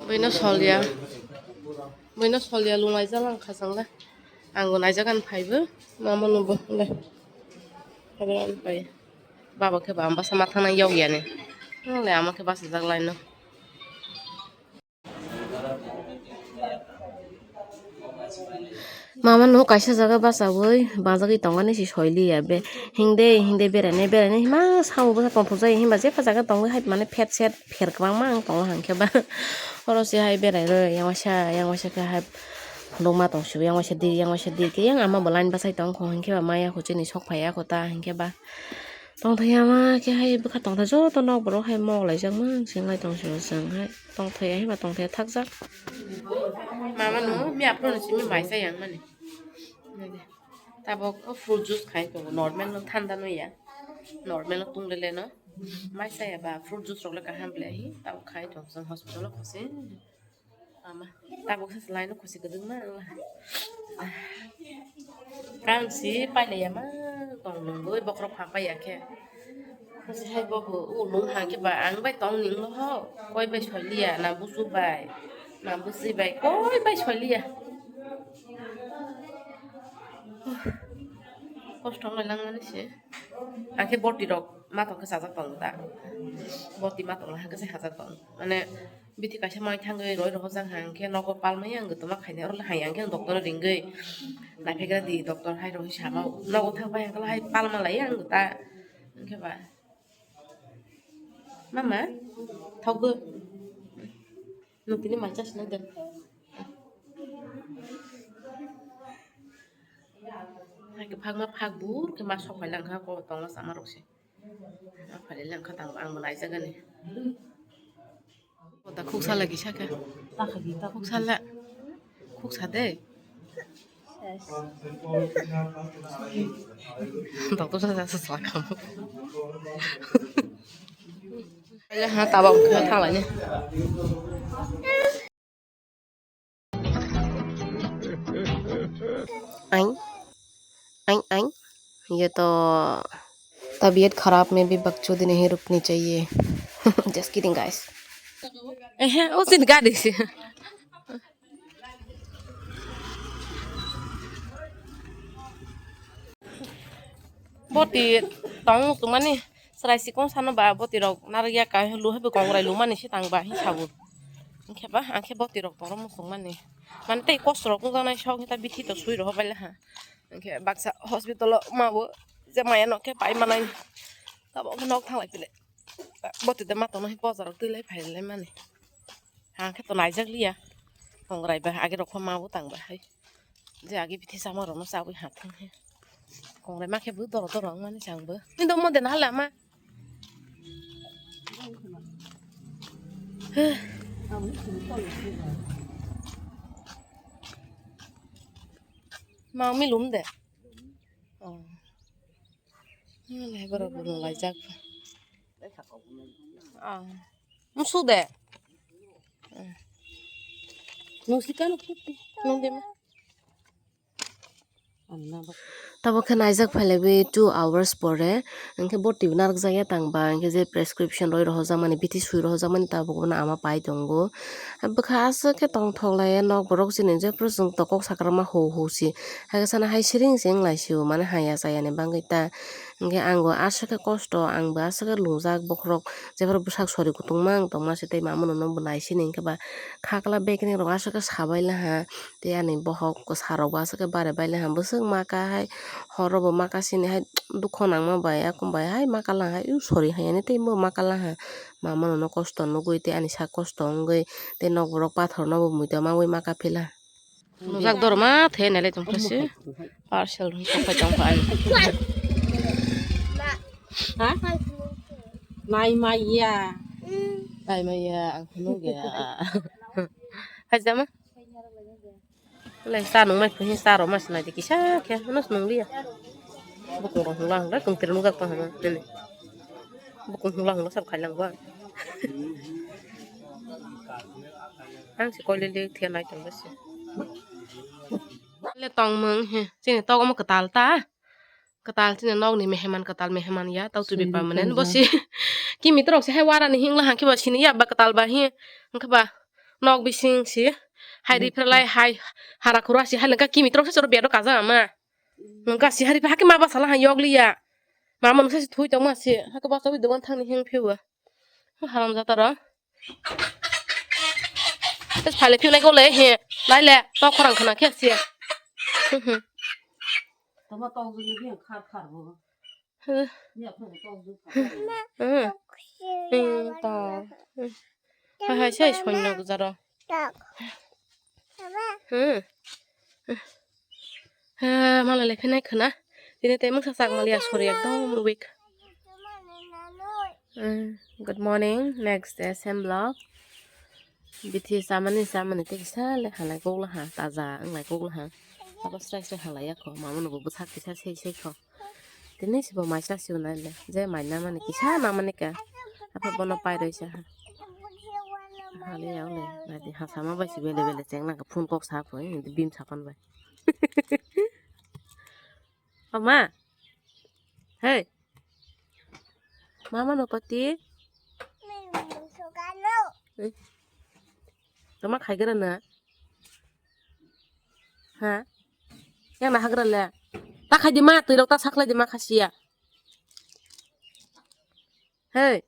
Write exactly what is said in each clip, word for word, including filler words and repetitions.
Buino solya. Buino solya lung laijak lang kha chwng le. Ang bo naijak ani phaibo. Mama no bo le. Habo ani phai. Baba khe ba ang basa ma thangna yog yani. Ang le ama khe basa jak lai no. Mama no kaisa jaga bachawi bajagwi tongmani se soiliya be. Hingde hingde berainai berainai hima sao bwsa tongthokjai himba jepha jaga tongwi hai mane phet set pher kwbangma ang tongo hangkhe ba. Oro se hai berai rw yang waisa yang waisa khe hai phunukma tong sio yang waisa di yang waisa di khe yang ama bo line bachai tong kho hingkhe ba maya kho chini sok phaiya kho ta hingkhe ba. Tongthai ama khe hai bwkha tongthai joto nok borok hai mok laijak ma sing lai tong sio chwng hai tongthai hai ba tongthai thakjak. Mama no mi aphuru no simi mai chai yang mani. Tabok o fruit juice khai tongo normal no thanda no ya. Normal no tung lele no. Mai chaya ba fruit juice rok le kaham ble hi tabok khai tong chwng hospital o khasi. Ama tabok sa line o khasi kwdwkma. Kang si pailaiya ma tong nungwi bokhorok pha paiya khe. Khasi hai bo bo u nung ha khe ba ang bai tong ning lo ho. Koi bai soiliya na busu bai. Na busi bai koi bai soiliya. Kosto wng lai langmani se. Ang khe boti rok ma tong khe chajak tongo da. Boti ma tong lai hwnkhe se hajak tongo. Mane bithi kaisa mai thangwi roi rohorjak hang khe nogo palmani ang tongma khainai oro hai ang khe ang doctor ringwi naiphaikra di doctor hai rokhe sama nogo thang pai hwnkhe hai palma lai ang ta hwnkhe ba. Mama thokgo. Nwng tini mai chasna de. Hai kwbangma phak bur khe ma sok phai lang kha ko tongma sama rok se. Ma phai lang kha tang ang bo naijagani. Kota khuksa lagi sakha. Khuksa la. Khuksa de. Doctor sa sa sa kam. Pele ha tabok khe thalai ni. Ain, ain, ain. Ye to tabiat kharab mein bhi bachcho de nahi rukni chahiye. Just kidding, guys. Ehe, o sin gadi si. Boti tong tumani chwrai sikon sano ba boti rok narwk ya ka lu haibo kongrai lumani se tang ba hin sabo. Hingkhe ba ang khe boti rok tong musung mani. Mane tei kosto rok wngjaknai sok hita bithi to sui rok bai laha. Hingkhe baksa hospital o ma bo je maya no khe pai manai. Tabok khe nok thanglai pile. Boti de ma tongno hin bojarok twi lai phai lai mani. Ang khe to naijak liya. Kongrai ba age rok ma bo tang ba hai. Je age bithi sama rok no chawi ha thang he. Kongrai ma khe bo doro doro wng mani chang bo. Ni do mo de na hala ma. Ma mi lum de. Oh. Lai borok bo nung laijak. Ah. Musu de. Nung sika nung puti. Nung de ma. Tabok khe naijak phailaiwi two hours pore, hwnkhe boti bo narwkjakya tang ba, hwnkhe je prescription roi rohorjakmani, bithi sui rohorjakmani tabok bono ama pai tongo. Bwkha aswk khe tongthok laiya nok borok chini, jephru chwng tok kok sakrama hou hou si. Hakhe sana hai siring se wng lai sio, mane haya chaya ni bagwi ta. Hwnkhe ang bo aswk khe kosto, ang bo aswk khe lungjak bokhorok, jephru bwsak sori kutung ma ang tongma se tei mama no bo nai sini hwnkhe ba khakla bag ni rok aswk khe sabai laha. Tei ani bohok kwsa rok bo aswk khe bare bai laha. Bwswk maka hai horo bo maka sini hai dukho nangma bai akum bai hai maka lang hai u sori hai ani tei bo maka lang ha. Mama no kosto nugwi tei ani sak kosto wngwi tei nok borok pathor no bo muitu ma ui maka phila. Nujak dor ma the nai lai tong kha se parcel rok phai tong kha ani. Ha? Nai mai ya. Nai mai ya ang phunuk ya. Hai jama. Lai sa nung mai phunuk sa ro ma sinai de kisa khe hwnwi se nung liya. Bukung rok hwnla hwnla tong tere nujak tong hwnwi nini. Bukung hwnla hwnla sab khailang ba. Ang se koile le thia nai tong ba se. Le tong mung he chini tok omo kwtal ta. Kwtal chini nok ni meheman kwtal meheman ya tau tubi permanent bo si. Kimi torok se hai wara ni hingla hangke ba sini ya ba kwtal ba hi. Hangke ba Nok bising si. Hai ri phralai hai hara khura si hai lengka kimi trok se choro biado kaja ama. Nungka si hari hake ma basala hai yog liya. Mama nungsa si thui tongma si. Hake basa wi dogan thangni heng phewa. Haram jatara. Tes phale phi nai gole he. Lai le. To khorang khana khe si. Tama tong juni bi khar khar bo. Huh. Ni apo tong ju khar. Hmm. Hmm, to. Hmm. Hai hai sai soinno jaro. Hmm. He, mala le phinai khna. Tini tei mungsa chak maliya, sorry, ekdom weak. Eh, good morning, next day, same vlog. Bithi samani, samani tei kisa le halai kok laha, taja wnglai kok laha. Abo srai srai halai yakho, mama nugo bwsak kisa sei sei kho. Tini sibo maisa sibo nai le, je mai namani kisa namani ka. Apa bono pai roi sa ha. Hali ya ole, nadi ha sama bai si bele bele cheng nang phone kok sa pho, eh, bim sapan bai. Oma. Hey. Mama no pati. Eh. Tama khai gara na. Ha? Yang na hagra le. Ta khai di ma, twi rok ta saklai di ma khasiya. Hey.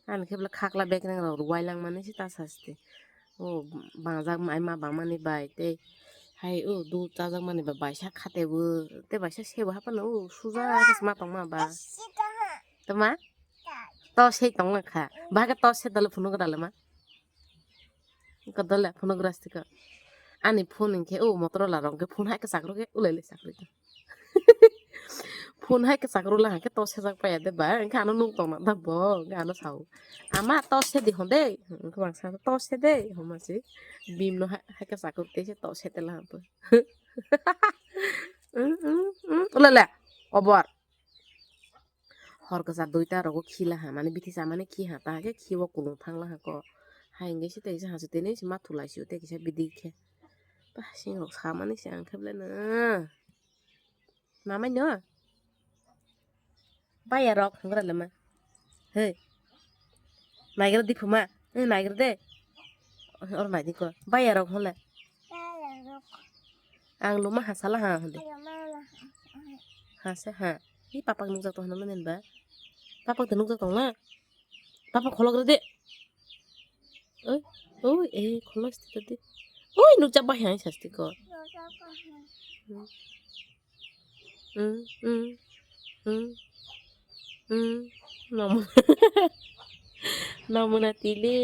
Ani khe bwle khakla bekereng rok rwai lang mani se ta saste. O bangjak mai ma bangmani bai tei hai o dud chajak mani bai baisa khate bo tei baisa sebo hapano o suja khe ma tongma ba. Tama? To sei tongma kha. Ba khe to se dale phunuk dale ma. Kodole phunuk rastika. Ani phone hinkhe o Motorola rok hinkhe phone hai khe chakru khe ulai le chakru khe. Phone hai khe chakru la hinkhe to sejak paya de ba hinkhe ano nuk tongna da bo hinkhe ano sao. Ama to se di hon de hinkhe bangsa to se de homa si bim no hai khe chakru te se to se te la bo. Ulai le obor. Hor kwchar duita rogo khi laha, mane bithi chamani khi ha, ta khe khi o kulung thang laha ko. Hai hingke se tei kisa hasu tini se ma thulai sio tei kisa bidi khe. Ba sing rok samani se ang khe belai no. Mamai no? Baya rok hangra lama. He. Naigra di phuma. He naigra de. Oro nai di ko. Baya rok hole. Ang luma ha sala ha hande. Ha se ha. Hi papak nukjak tong hwnwi mani ba? Papak de nukjak tong na? Papak kholok rw de. Oi, oi, eh, kholok site de. Oi, nukjak bai hai sasti ko. Hmm, hmm, hmm, hmm. Nomo. Nomo nati le,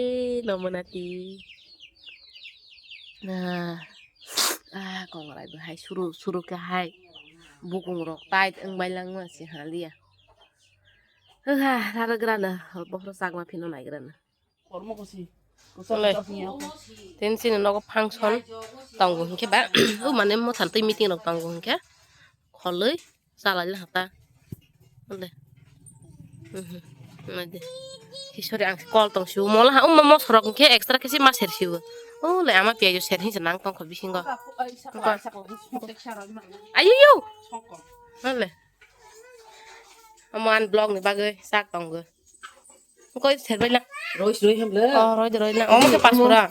nomo nati. Ah, ah, kongrai bo hai suru, suru khe hai. Bukung rok tight wng bai langma se haliya. Wngha rarwk rana bokhorok chakma phino naigrana. Tini chini nogo function tongo hinkhe ba o mane mothan twi meeting rok tongo hinkhe kholwi chalai laha ta. Ule. Mhm. Naidi. Hisori ang kol tong siu. Mola ha umma mosrok hinkhe extra khe si ma ser siu. Ule ama piyajo ser hinsa nang tongkho bisingo. Ayu yu. Ule. Omo an vlog ni bagwi sak tongo. Koi ser bai lang. Roi roi hamle. Oh, roi de roi lang. Omo ke paspura.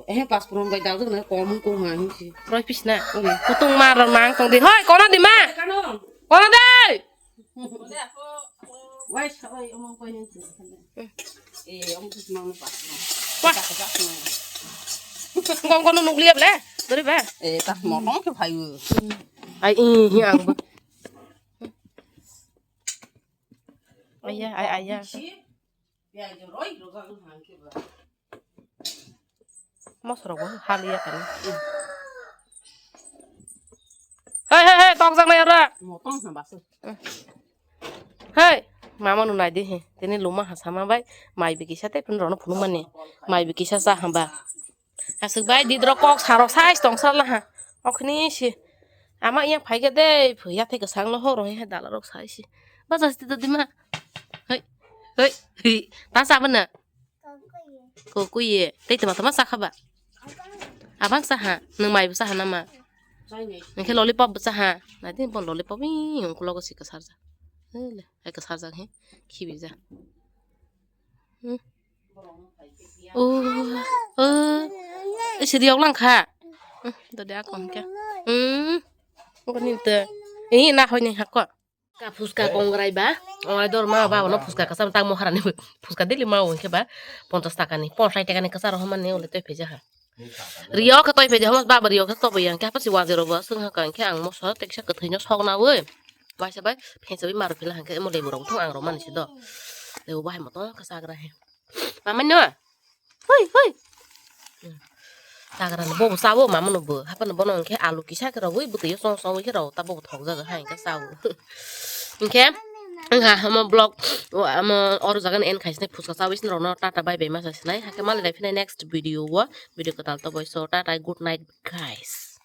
Eh, paspura bai dal na kom ko ha hin si. Roi pis na. Kutung ma rong nang tong di. Hoi, kono di ma. Kono dei. Wai sa oi omo koi hin si. Eh, omo kis mang paspura. Wah. Kong kono nukliya ble. Dori ba. Eh, tas motong ke phayu. Ai i hi ang. Aya, ay, aya. Mosrok bo haliya kani. Hei, hei, hei, tokjak nai ora. Hei, mama nu nai di he. Tini luma ha sama bai, mai bikisa te pun rono phunuk mani. Mai bikisa sa hamba. Aswk bai didro kok saro sai tong sala ha. Okhni si. Ama iya phaikhe de, phuya thai kwchang lo horo he dala rok sai si. Baja si to dima. Hoi. Hoi. Hi. Ta sa bana. Kokoi ye. Tei tama tama sa khaba. Abang sa ha. Nung mai sa ha nama. Nung khe lollipop sa ha. Na din bon lollipop ni yung kulo ko si kasar ja. Hele. Ai kasar ja he. Khibi ja. Hmm. Oh, oh. Isi riyok lang kha. Hmm, dode akon khe. Hmm. Ngoni te. Ini na hoi ni hakko. Ka phuska kongrai ba. Oi dor ma ba no phuska kasam tang mo harani phuska dili ma oi khe ba. Ponchas taka ni, ponchas taka ni kasa rohman ni ole toi pheja ha. Riyok toi pheja homas baba riyok to bo yang khe hapsi wajero bo sung ha kan khe ang moso teksa kwthwi no sok na oi. Waisa bai phensa bai maro phila hangke mo lebu rok thung ang romani si do. Lebu bahai moto ka sagra he. Mama no. Hoi hoi. Sagra no bobo sabo mama no bo. Hapa no bono hangke alu kisa ke rogoi bwtwi yo song song khe rog ta bobo thok jaga hai ka sabo. Hingke wngha amo vlog amo oro jaga ni end khaisnai phuska chawi sini rokno tata bye bye ma sasinai hake mali lai phinai next video o video kwtal to boiso tata good night guys.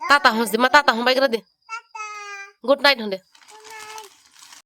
Tata hon sima tata hon bai gra de. Good night hon de.